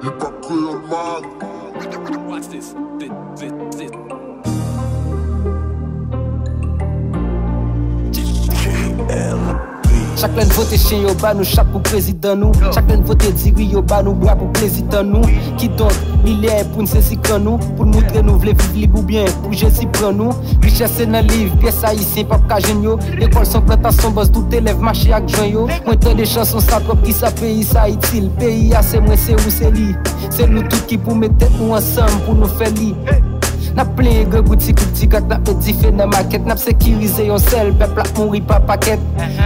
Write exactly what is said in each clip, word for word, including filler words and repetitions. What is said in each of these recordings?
Hip Hop Kreyòl Mag. Watch this. This, this, this. Chak lè n vote chen yo ba nou chat pou prezidan nou. Chak lè n vote diri yo ba nou bra pou plezi tann nou. Kidonk, li lè pou n sezi kran nou, pou n moutre nou vle viv lib oubyen pou Jezi pran nou. Richès se nan liv, pyès ayisyen p ap ka jwenn yo. Lekòl se yon plantasyon, bòs tout elèv mache ak jwen yo. Mwen tande chanson sa twòp, kisa peyi sa itil? Peyi a se mwen, se ou, se li. Se nou tout ki pou met tèt nou ansanm pou nou fè li. N ap plenyen grangou ti kout ti grak, n ap met dife nan makèt, n ap sekirize yon sèl pèp l ap mouri pa pakèt.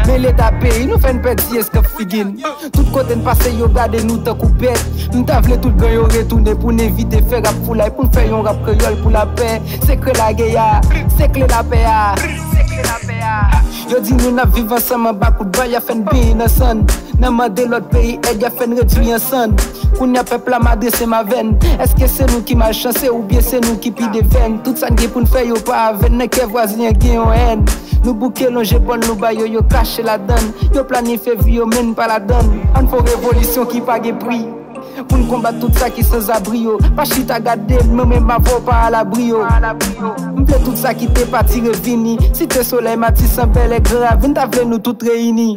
Men leta peyi nou fè n pèdi eskanp figi n. Tout kote n pase yo gade nou tankou bèt. M ta vle tout gang yo retounen pou n evite fè rap foulay, pou n fè yon rap kreyòl pou lapè. Sekre lagè a, sekre lapè a. Yo di nou n ap viv ansanm anba kout bal, y ap fè n benyen nan sann. N ap mande lòt peyi èd, y ap fè n redwi an sann. Kounye a pèp la m adrese m avè n. Èske se nou ki malchanse oubyen se nou ki pi devèn? Tout sa n gen pou n fè yo pa avè n, nan kè vwazen an gen yon hèn. Nou bouke lonje bòn nou ba yo, yo kache ladann. Yo planifye vi yo men n pa ladann. Ann fè yon revolisyon ki pa gen pri. Pou n konbat tout sa ki sanzabri yo. Pa chita gade m, mwen menm avè w pa alabri yo. M vle tout sa ki te pati revini. Site Solèy, Matisan, Bèlè, Gran Ravin, ta vle nou tout reyini.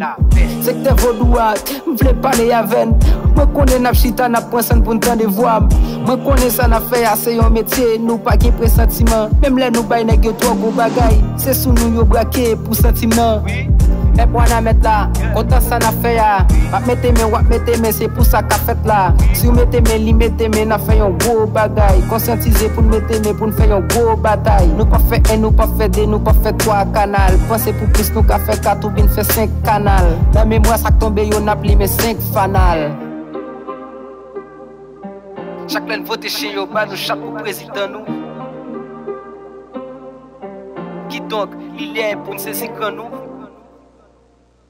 Sektè vodou a, m vle pale avè n. Mwen konnen n ap chita, n ap pran san n pou n tande vwa m. Mwen konnen sa n ap fè a se yon metye, nou pa gen presantiman. Menm lè nou bay nèg yo twò gwo bagay, se sou nou yo brake pou santi m nan. Pèp Wanament la, kontan sa n ap fè a. M ap mete men, w ap mete men, se pou sa k ap fèt la. Si w mete men, li mete men, n ap fè yon gwo bagay. Konsyantize pou n mete men, pou n fè yon gwo batay. Nou p ap fè en, nou p ap fè de, nou p ap fè twa kanal. Panse pou plis, nou ka fè kat oubyen fè senk kanal. Nan memwa sa k tonbe yo, n ap limen senk fanal. Chak lè n vote chen yo ba nou chat pou prezidan nou. Kidonk, li lè pou n sezi kran nou.